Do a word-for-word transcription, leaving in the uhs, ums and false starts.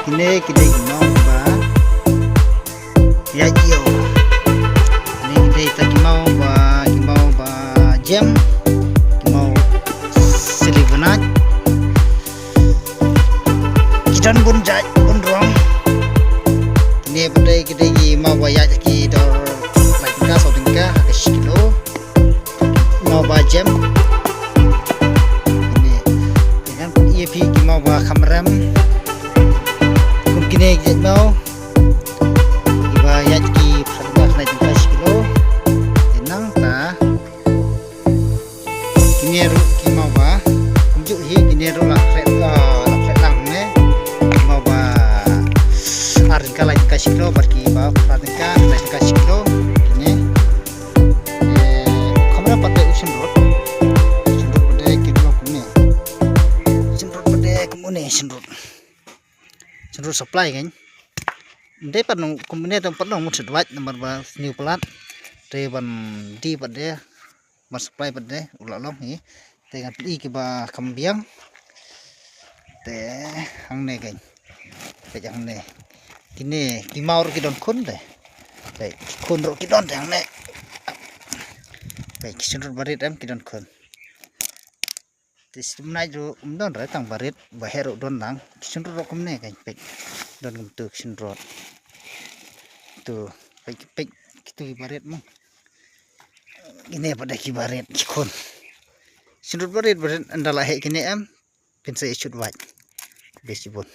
Kine ki dei ki maw ba ïaid ïew. Kine ki dei ta ki maw ba, ki maw ba jem, ki maw silver night. Ki don bun jait bun rong. Kine pat dei ki dei ki maw ba ïaid ki dor lai tyngka saw tyngka ha ka shi kilo. Maw ba jem. Kine. Te ngan ïa phi ki maw ba kham rem. Kum kine ki jait maw. Kiba ïaid ki phra tyngka khyndai tyngka shi kilo. Te nangta kine ruh ki maw ba kumjuh hi, kine ruh la khreh, ah, la khreh lang ne. Maw ba ar tyngka lai tyngka shi kilo bad kiba phra tyngka khyndai tyngka shi kilo. Kine. Eh, kham rem pat dei u shynrut. Shynrut pat dei ki dei kumne. Shynrut pat dei kumne shynrut. Shynrut supply kan. Dei pat nong kumne tang pat nong mut sdwat namar ba sniew palat. Te ban die pat dei. Ban supply pat dei u la long hi. Te ngan pyni kiba kham biang. Te hangne kan. Peit hangne. Kine ki maw ruh ki don khun te. Peit ki khun ruh ki don te hangne. Peit ki shynrut barit em ki don khun. Te shynrut naij ruh um don re tang barit ba heh ruh don lang. Ki shynrut ruh kumne kan peit. Don kumtu ki shynrut. Tu peit peit kitu ki barit mo. Kine pat dei ki barit ki khun. Shynrut barit barit ynda la heh kine em. Phin sa ïa shut wait. Bes shibun.